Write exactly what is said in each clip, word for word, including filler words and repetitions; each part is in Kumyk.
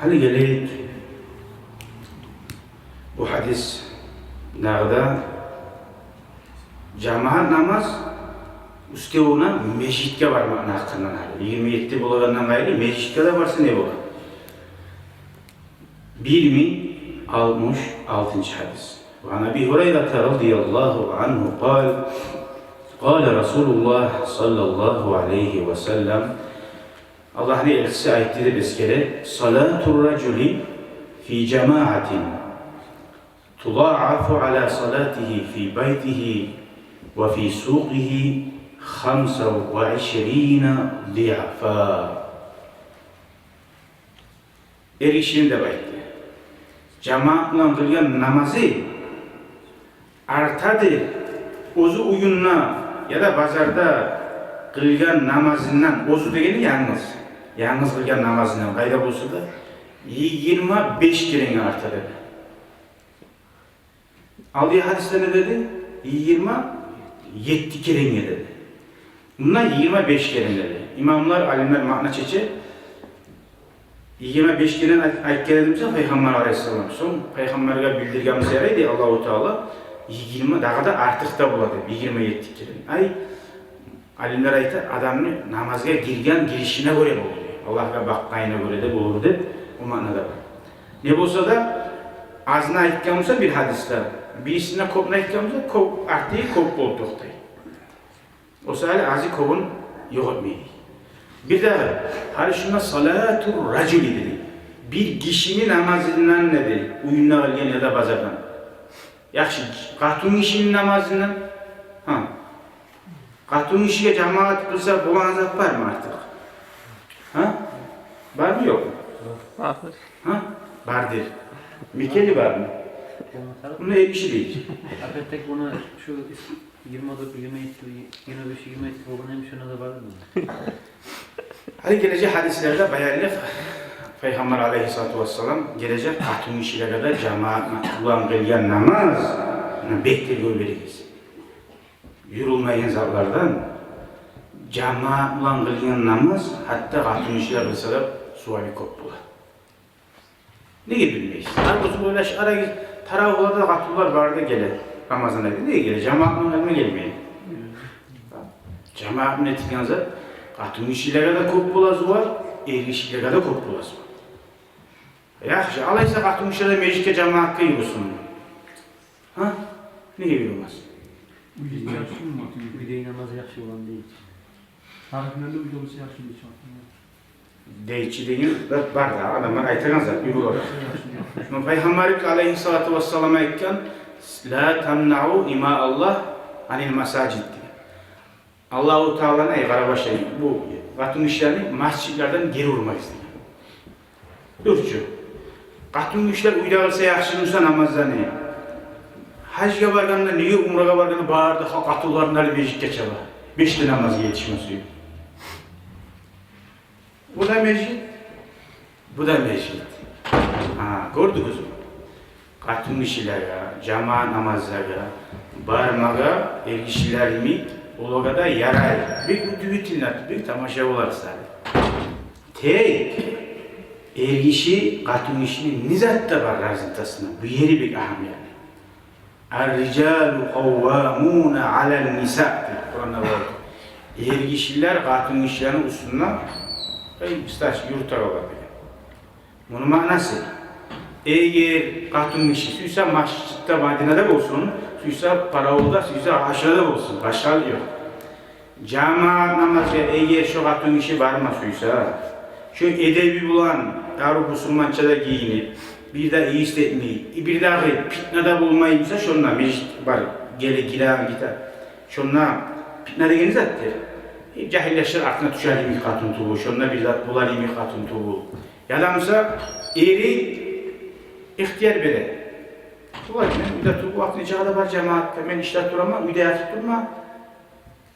Гьали гелейик бу гьадис дагъы да жамагьат намаз уьстевюне межитге бармакъны гьакъындан. Гьали йигирма етти болагъандан къайры межитге де барса не бола? Бир минг алтмыш алтынчы гьадис. وعن أبي هريرة رضي الله عنه قال: قال رسول الله صلى الله عليه وسلم: Аллагьны элчиси айтды деп эсгере: صلاة الرجل في جماعة تضاعف على صلاته في بيته وفي سوقه خمسا وعشرين ضعفا. Эргишини деп айтды. Жамагьат булан къылгъан намазы артады оьзю уьюнде яда базарда къылгъан намазындан, оьзю дегени янгыз, янгыз къылгъан намазындан, къайда болса да, йигирма беш керенге артады. Алдагъы гьадисде не деди? Йигирма етти керенге деди. Мунда йигирма беш керен деди. Имамлар, алимлер маъна чече, йигирма беш керен айт-, айтгъан эди буса Пайхаммар алайгьиссалам, сонг Пайхаммаргъа билдирген буса ярайды Аллагьу Таала, йигирма, дагъы да артыкъ да бола деп, йигирма етти керен. Ай, алимлер айта, адамны намазгъа гирген гиришине гёре болур, Аллагьгъа бакъгъанына гёре де болур деп, о маъна да бар. Не болса да, азны айтгъан буса бир гьадисде, бирисинде кёпню айтгъан буса, кёп, артыгъы кёп болуп токътай. О саялы азы кёбюн ёкъ этмейик. Бирдагъы, гьали шунда صلاة الرجل деди. Бир гишини намазындан деди, уьюнде къылгъан яда базардан. Яхшы, къатынгишини намазындан? Гьа. Къатынгишиге жамагьат къылса болагъан зат бармы артыкъ? Гьа? Бармы, ёкъму? Бар. Гьа? Бардыр. Мекени бармы? Муну эргиши дейди. Опять-таки муну шу йигирма дёрт, йигирма етти, йигирма беш, йигирма етти болгъан эми, шунда да бардыр. Гьали гележек гьадислерде баянлыкъ, Пайхаммар алайгьиссалату вассалам гележек къатынгишилеге де жамагьат булан къылгъан намаз бек тергев беригиз. Юрюлмейген затлардан жамагьат булан къылгъан намаз, гьатта къатынгишилер къылса да, сувабы кёп бола. Неге билмейсиз? Гьар оьзю ойлаш, арагиз, таравигьлерде къатынлар бары да геле. Рамазан айда неге геле? Жамагьат булан неге гелмей? Жамагьат булан этген зат къатынгишилеге де кёп бола зувап, эргишилеге де кёп бола зувап. Яхшы, алайса къатынгишилер де межитге жамагьатгъа юрюсюн. Гьа? Неге юрюмес? Уьйде яхшы болмай. Уьйде намаз яхшы болгъан дейчи. Тарыкъ булан да уьйде болса яхшы болмай. Дейчи деген зат бар да, адамлар айтагъан зат, юрюлер. Шуну Пайхаммарыбыз алайгьиссалату вассалам айтгъан: «Ла тамнаъу имааллагь анил масажид», – деген. Аллагьу Тааланы, ай, къарабашлар, бу къатынгишилени межитлерден гери урмагъыз деген. Дюр чю. Къатынгишилер уьйде къылса яхшы буса намазланы, гьажгъа баргъанда, неге умрагъа баргъанда бары да къатынларын алып межитге чаба? Беш де намазгъа етишмес уьй. Бу да межит, бу да межит. Гьа, гёрдюгюзмю? Къатынгишилеге, жамагьат намазлагъа бармагъа эргишилер йимик, олагъа да ярай. Бек удивительно, бек тамаша болар сизге. Тек эргиши къатынгишини не затда бар разницасына, бу ери бек агьамиятлы. «Ар-рижалу къаввамуна алан-нисаъ», – деп Къуранда бар. Эргишилер къатынгишилени уьстюнде, эй, старше, юрютер олар деген. Муну маънасы, эгер къатынгиши сюйсе межитде, Мадинада болсун, сюйсе къаравулда, сюйсе ашада болсун, башгъа ёкъ. Жамагьат намазгъа эгер шо къатынгиши барма сюйсе, шо эдеби булан, арив бусурманча да гийинип, бир де ийис этмей, бирдагъы питна да болмай буса, шонда межит бар, геле гирагъан гите. Шонда питна деген затдыр. Э, жагьиллешлер артына тюшер йимик къатын тюгюл, шонда бир зат болар йимик къатын тюгюл. Яда буса, эри ихтияр бере. Олай, мен уьйде туруп, вакътини чыгъара бар жамагьатгъа, мен ишде тураман, уьйде ятып турма.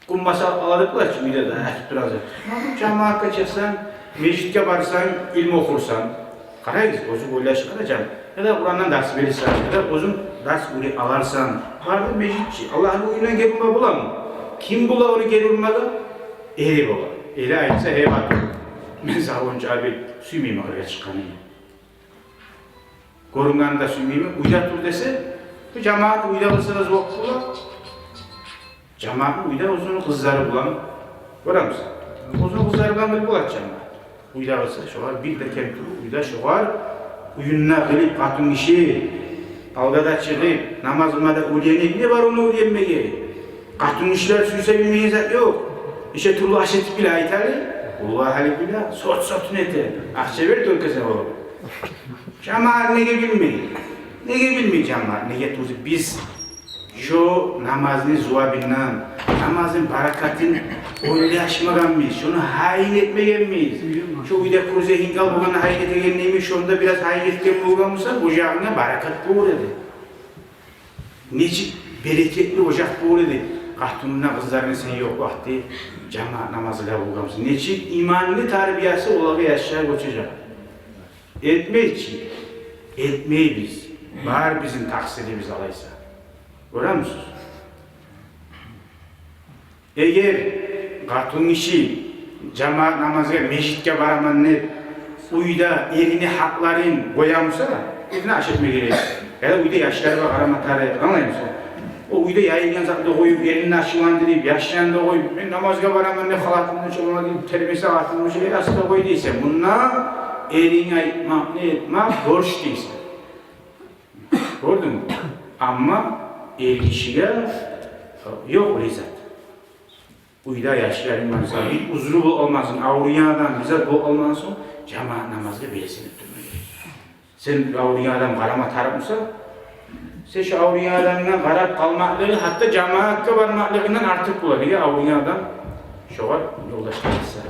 Къуммаса ала деп къылачы, уьйде де ятып тураса. Жамагьатгъа чыкъсанг, межитге барсанг, илму охурсан. Къарайгъыз, оьзю ойлашып къарайгъыз. Яда Къурандан дарс берирсен, яда оьзюнг дарс уьйренип аларсан. Бары да межитчи. Аллагьны уьюнден гери урма боламы? Ким бола ону гери урмагъа? Эри бола. Эри айтса: «Гьей къатын, мен сагъа онча бек сюймеймен къыргъа чыкъгъанынг». Гёрюнгенни де сюймеймен, уьйде тур десе, бу жамаат уьйде къылса да зувап бола. Жамаат уьйде оьзюню къызлары булан, гёремисиз? Оьзюню къызлары булан бир бола жамаат. Уьйде къылса, шогъар бир де кем тюгюл, уьйде шогъар, уьюнде къылып, къатын гиши алгъа да чыгъып, намазыма да уьйренип, не бар ону уьйренмеге? Къатын гишилер сюйсе билмейген зат ёкъ. Нече тюрлю аш этип биле, айт гьали. Валлагь, гьали биле, сорт-сортун эте. Акъча бер только сен олагъа. Жамаат неге билмей? Неге билмей жамаат? Неге тюгюл биз шо намазны зувабындан, намазны баракатын ойлашмагъанбыз, шону гьайын этмегенбиз. Шо уьйде курзехинкал болгъанда гьайын этеген йимик, шонда бираз гьайын этген болгъан буса, ожагъынга баракат болур эди. Нечик берекетли ожакъ болур эди. Къатынынга, къызларына сен ёкъ вакъти жамаат намазгъа болгъан буса, нечик иманны тарбиясы олагъа яшлагъа гёчежек. Этмей чи, этмейбиз. Бар бизин такъсирибиз алайса. Гёремисиз? Эгер къатын гиши жамаат намазгъа, межитге бараман деп, уьйде эрини гьакъларын къоя буса, эрини аш этме герек. Яда уьйде яшлары бар, къарама тарыкъ, англаймысыз? О уьйде яйылгъан затны да къоюп, эринни ачувландырып, яшланы да къоюп, мен намазгъа бараман деп, халатымны чолуна деп, тербесе халатымны чолуна, аста къой дейсен. Мунда эринге айтмакъ, не этмек борч дейсен. Гёрдюнгмю? Амма эркишиге ёкъ олай зат. Уьйде яшларынг бар буса, бир узру болуп къалмасын, авруйгъан адам бир зат болуп къалмагъан сонг, жамаат намазгъа белсенип турма герек. Сен авруйгъан адам къарама тарыкъ буса, сен шо авруйгъан адамгъа къарап къалмакълыгъынг, гьатта жамаатгъа бармакълыгъынгдан артыкъ бола. Неге? Авруйгъан адам шогъар ёлдаш болса.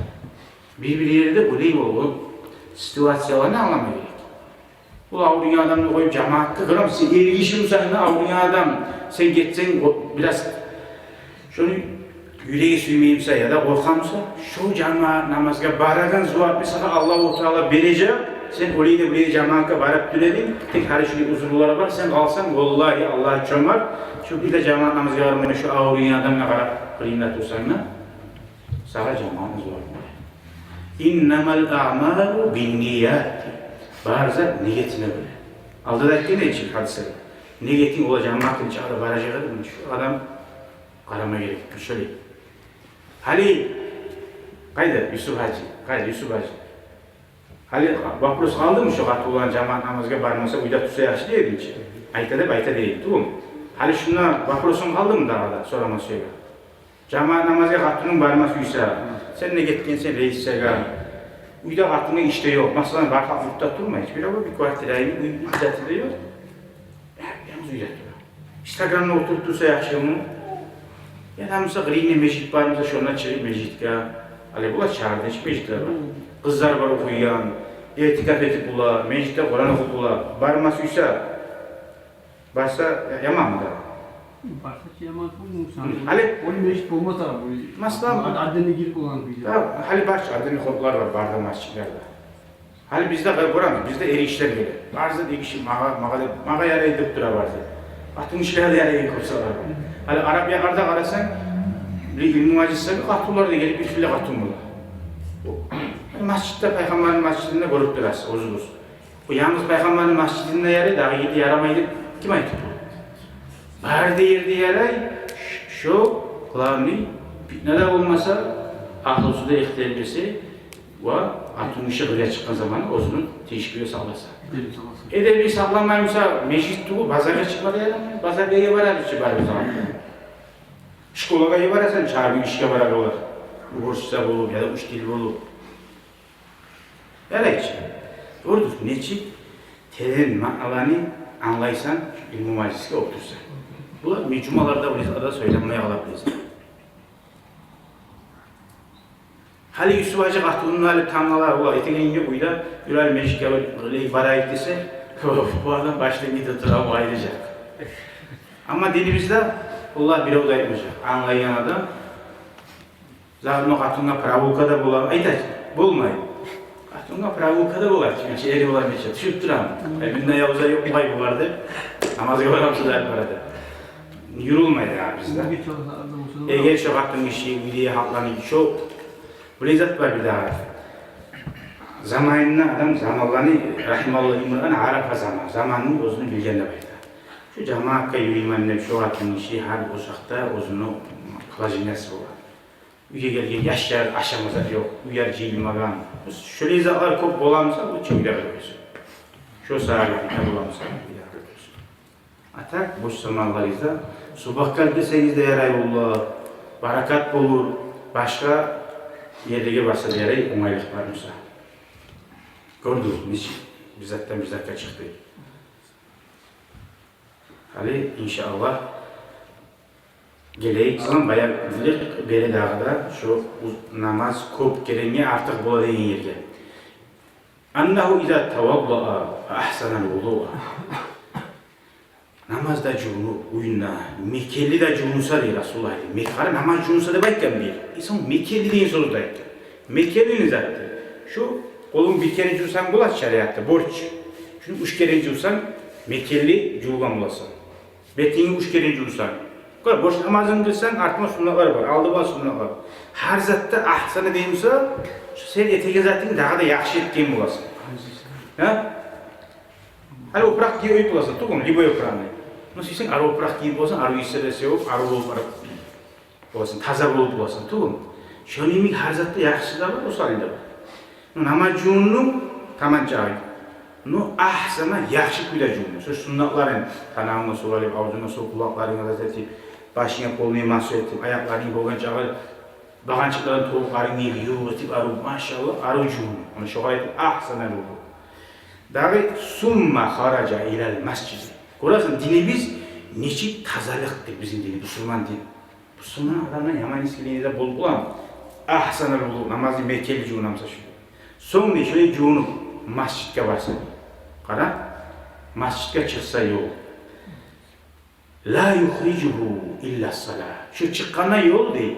Бир-бир ерде олай болгъан ситуацияланы англама герек. Ол авруйгъан адамны къоюп жамаатгъа къарама, сен эркиши бусанг да, авруйгъан адам, сен гетсенг, о бираз шону юреги сюймей буса яда къоркъа буса, шо жамаат намазгъа барагъан зувапны сагъа Аллагьу Таала бережек. Сен олай да, булай да жамаатгъа барып тура эдинг, тек гьали шулай узрулар бар, сен къалсанг, валлагьи, Аллагь чомарт, шо бир де жамаат намазгъа бармай, шо авруйгъан адамгъа къарап къырыйында турсанг да, сагъа жамаатны зувабы бар. Иннамал аъмалу бинният. Бар зат ниетине гёре. Алда да айтгъан эдик чи гьадислерде. Ниетинг, ола жамаатны чакъырып баражакъ эдим, шо адам къарама герек, шолай. Гьали къайда Юсуп гьажи? Къайда Юсуп гьажи? Гьали вопрос къалдымы, шо къатынлар жамаат намазгъа бармаса, уьйде турса яхшы дей эдинг чи. Айта деп, айта дей эдинг, тюгюлмю? Гьали шунда вопросунг къалдымы дагъы да сорама сюеген? Жамаат намазгъа къатынынг барма сюйсе, сен де гетгенсен рейсге. Уьйде къатынынг иш де ёкъ. Масала, бар халкъ юртда турмай, гьеч бир, бир квартира, уьй, уьй заты да ёкъ. Янгыз уьйде тура. Инстаграмда олтуруп турса яхшымы? Яда буса къырыйында межит бар буса, шонда чыгъып межитге. Гьали булай шагьарда нече межитлер бар. Къызлар бар охуйгъан, этикаф этип бола, межитде Къуран охуп бола. Барма сюйсе, барса, я-, яманмы дагъы? Барса чы яман тюгюл, гьали о межит болмаса, бу масала, ад-, аддене гирип болгъан кюйде. Гьали бар чы, аддене хотлар бар, бар да межитлерде. Гьали бизде гёремиз, бизде эркишилер геле. Бар зат эркиши, магъа, магъа деп, магъа ярай деп тура бар зат. Къатын гишилеге де ярайгъан кёп сагъар. Гьали араб якъларда къарасанг, бир илму мажлисге къатынлар да гелип, бир хыйлы къатын бола. Гьали межитде, Пайхаммарны межитинде гёрюп турасыз оьзюгюз. Бу янгыз Пайхаммарны межитинде ярай, дагъы ерде ярамай деп ким айтып бола? Бары да ерде ярай, ш-, шо главный, питна да болмаса, агьлюсю де ихтияр берсе, ва къатын гиши къыргъа чыкъгъан заманы оьзюню тийишли сакъласа. Эдеби сакъласа. Эдеби сакъламай буса, межит тюгюл, базаргъа чыкъма да ярамай. Базаргъа неге барабыз чы барыбыз да? Школагъа неге барасан, чакъы ишге бара олар. Уборщица болуп, яда учитель болуп. Ярай чы. Гёрдюгюз, нечик терен маъналаны англайсан, илму мажлисге олтурсанг. Булар ми-, жумаларда, улизада сёйленмей къала билесен. Гьали Юсуп гьажи къатынын алып, тангала, ола этеген ёкъ уьйде, юр гьали межитге, гьали барайыкъ десе, бу адам башдан гете тура, бу айрыча. Амма динибизде олар бирев де айтмажакъ. Англайгъан адам, заодно къатынгъа прогулка да бола, айта чы, болмай. Къатынгъа прогулка да бола чы, нече эри бола, нече тюшюп турамы? Э, мунда явза ёкъ, къай булар деп, намазгъа барамсыз деп бара деп. Юрюлмей дагъы бизде. Эгер шо къатын гиши уьйде гьакъланы, шо булай зат бар бир дагъы. Заманына адам, заманланы, рахималлагьу имраан арафа заман, заманын оьзюню билген деп айта. Шу жамаатгъа юрюймен деп, шу атын иши гьар ошакъда оьзюню положениясы бола. Уьйге гелген яшлар, ашама зат ёкъ, уьйлер жыйылмагъан. Шолай затлар кёп боламыса, лучше уьйде къылып къойсун. Шо сагьат битип боламыса, уьйде къылып къойсун. А так, бош заманларыгъызда субакъгъа гелсегиз де ярай, валлагь, баракат болур, башгъа ерлеге барса да ярай, онгайлыкъ бар буса. Гёрдюгюз, нечик бир затдан бир затгъа чыкъдыкъ. Гьали, иншааллагь, гелейик. Алан баягъы билдик, бере дагъы да шо уз-, намаз кёп гелгенге артыкъ бола деген ерге. Аннагьу иза таваддаа фа агьсанал вудуа. Намазда жувунуп, уьюнде мекенли де жувунса дей Расулуллагь, дей. Мек-, къара, намаз жувунса деп айтгъан бир. Э, сонг мекенли деген сёз де айтгъан. Мекенли не затды? Шу къолунг бир керен жувсанг бола шариатда, борч. Шуну уьч керен жувсанг, мекенли жувгъан боласан. Бетинги уьч керен жувсанг. Къара, борч намазынг къылсанг, артында суннатлар бар, алды бар суннатлар. Гьар затда агьсана деймиса, шу сен этеген затынгны дагъы да яхшы этген боласан. Гьа? Гьали опуракъ гийип боласан, тюгюлмю, любой опуракъны. Ну, сюйсенг, арив опуракъ гийип боласан, арив ийиси де севюп, арив болуп барып боласан, таза болуп боласан, тюгюлмю? Шону йимик гьар затда яхшысы да бар, осалы да бар. Ну, намаз жувунув таманча. Ну, агьсана, яхшы кюйде жувунув. Шо суннатларын, танавунга сув алып, авзунга сув, къулакъларынга зат этип, башынга полный масгь этип, аякъларынг болгъан чакъы багъанчыкъларын, тобукъларын гийип, ювукъ этип, арив, машаллагь, арив жувунув. Муна шогъар айтып, агьсанал вудуа. Дагъы, сумма хаража илал масжиди. Гёресен, динибиз нечик тазалыкъды бизин дини, бусурман дин. Бусурман адамдан яман эсгилени де болуп боламы? Агьсанал вудуа, намазны мекенли жувунамыса шу. Сонг не, шолай жувунуп масжитге барса. Къара, масжитге чыкъса ёл. Ла юхрижугьу иллас-салагь. Шу чыкъгъанда ёл, дей,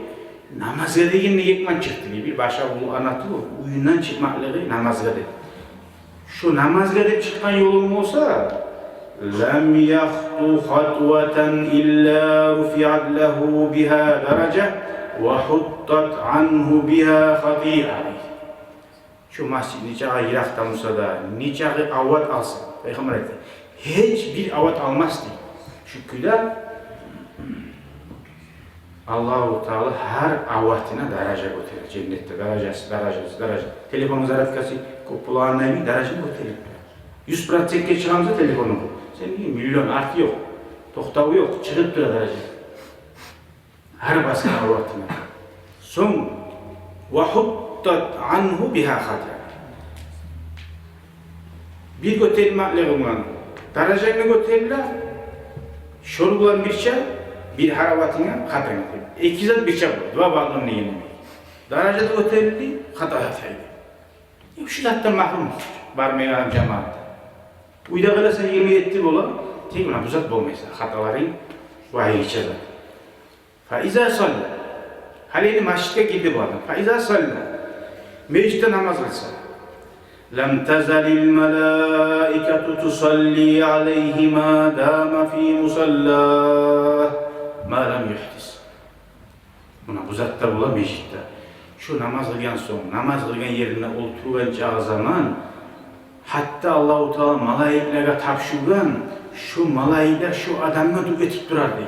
намазгъа деген ниет булан чыкъды, дей. Бир башгъа уллу анаты бу, уьюнден чыкъмакълыгъы намазгъа деп. Шу намазгъа деп чыкъгъан ёлунг болса, лам яхту хатватан илла руфиат лагьу бигьа даража ва гьуттат ангьу бигьа хатиа. Шу масжит нечакъы йыракъда буса да, нечакъы ават алса, Пайхаммар айтды, гьеч бир ават алмас, дей. Шу кюйде Аллагьу Таала гьар аватына даража гётерер. Женнетде даражасы, даражасы, даража. Телефонну зарядкасы кёп болагъанда даража гётерилип тура. Юз процентге чыгъамыса телефонну, сен миллион, арты ёкъ, токътаву ёкъ, чыгъып тура даража. Гьар басгъан аватына. Сонг, ва гьуттат ангьу бигьа хатиа. Бир гётерилмеклиги булан даражанг да гётериле, шону булан бирче, бир гьар аватынга хатангны. Эки зат бирче бола, два в одном дегенни. Даража да гётерилди, хата да тайды. Э, шу затдан магьрум бармайгъан жамаатда. Уьйде къылса йигирма етти бола, тек муна бу зат болмаса, хаталарынг ва айрыча зат. Фа иза салла. Гьали энни масжитге гирди бу адам. Фа иза салла. Межитде намаз къылса. Лам тазалил малаикату тусалли алайгьи ма дама фи мусаллагь ма лам юхдис. Муна бу зат да бола межитде. Шу намаз къылгъан сонг, намаз къылгъан еринде олтургъан чакъы заман, гьатта Аллагьу Таала малайиклеге тапшургъан, шу малайиклер шу адамгъа дуа этип турар, дей.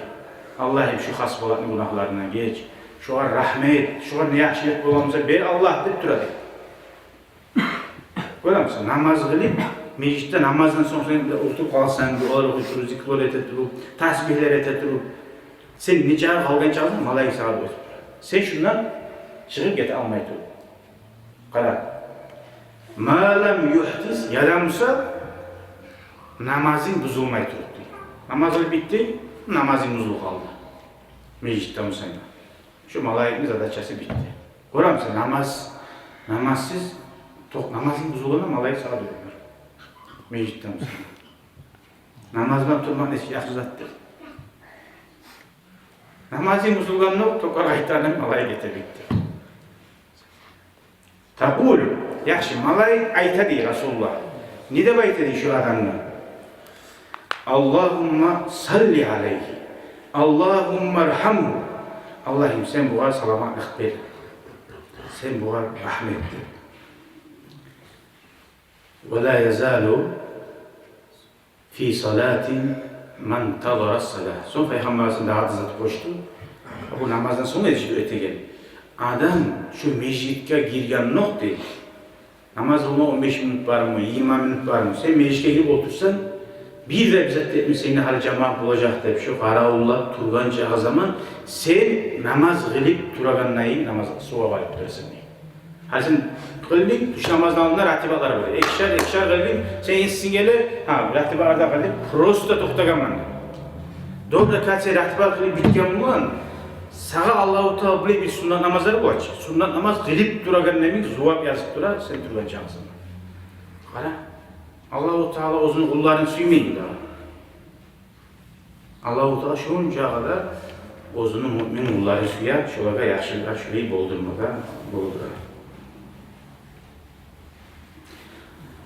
Аллагьым, шу хас балагьны гюнагьларындан геч, шугъар рагьмат эт, шугъар не яхшылыкъ боламыса бер, Аллагь, деп турар, дей. Гёремисен, намаз къылып, межитде намаздан сонг сен де олтуруп къалсанг, дуалар охуй туруп, зикрулар эте туруп, тасбигьлер эте туруп, сен нечакъы къалгъан чакъы малайик сагъа дуа этип турар. Сен шундан чыгъып гете алмай туруп. Къара. Ма лам юхдис, ярамса намазынг бузулмай туруп, дей. Намаз къылып битди, намазынг бузулуп къалды. Межитде бусанг да. Шу малайикни задачасы битди. Гёремисен, намаз, намазсыз, токъ-, намазынг бузулгъанда малайик сагъа дуа этер. Межитде бусанг. Намаз булан турмакъ нечик яхшы затдыр. Намазынг бузулгъанда токъар къайтарып малайик гете битди. Такъулу, яхшы, малайик айта дей Расулуллагь. Не деп айта дей шу адамгъа? Аллагьумма салли алайгьи, Аллагьумма ргьамгьу. Аллагьым, сен бугъар саламатлыкъ бер. Сен бугъар рагьмат эт. Ва ла язалу фи салатин ман интазара салат. Сонг Пайхаммар алайгьиссалам дагъы да зат къошду. Бу намаздан сонг этишип этеген. Адам шу межитге гиргендокъ дей, намаз къылма он беш минут бармы, йигирма минут бармы, сен межитге гирип олтурсанг, бир де бир зат этмей, сени гьали жамаат болажакъ деп, шу къаравуллап тургъан чагъы заман сен намаз къылып турагъандай намаз, сувап алып турасан дей. Гьали сен къылдынг, тюш намазны алдында ратибалар бар. Экишер, экишер къылдынг, сен эсинге геле, гьа, ратибалар да къылдым, просто токътагъанман деп. Дёрт ракаат сен ратибалар къылып битген булан, сагъа Аллагьу Таала булай бир суннат намазлар бар чы. Суннат намаз къылып турагъан йимик зувап язып тура, сен тургъан чагъы заман. Къара, Аллагьу Таала оьзюню къулларын сюймейми дагъы? Аллагьу Таала шончакъы да оьзюню муъмин къулларын сюе, шолагъа яхшылыкъ шулай болдурмагъа болдура.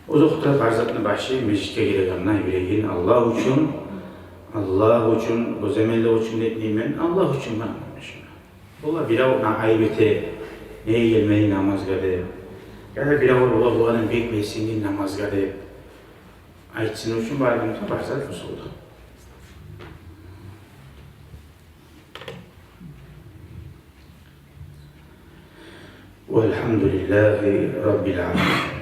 Озокъда, бар затны башы межитге гирегенде юрегин Аллагь учун, Аллагь учун, гёземеллик учун этмеймен, Аллагь учун барман шунда. Бола бирев айып эте, неге гелмейсен намазгъа деп. Яда бирев бола, бола, буланы бек берсенген намазгъа деп. Айтсын учун бардым да, бар зат бусулду. Валгьамдулиллагьи раббил аламин.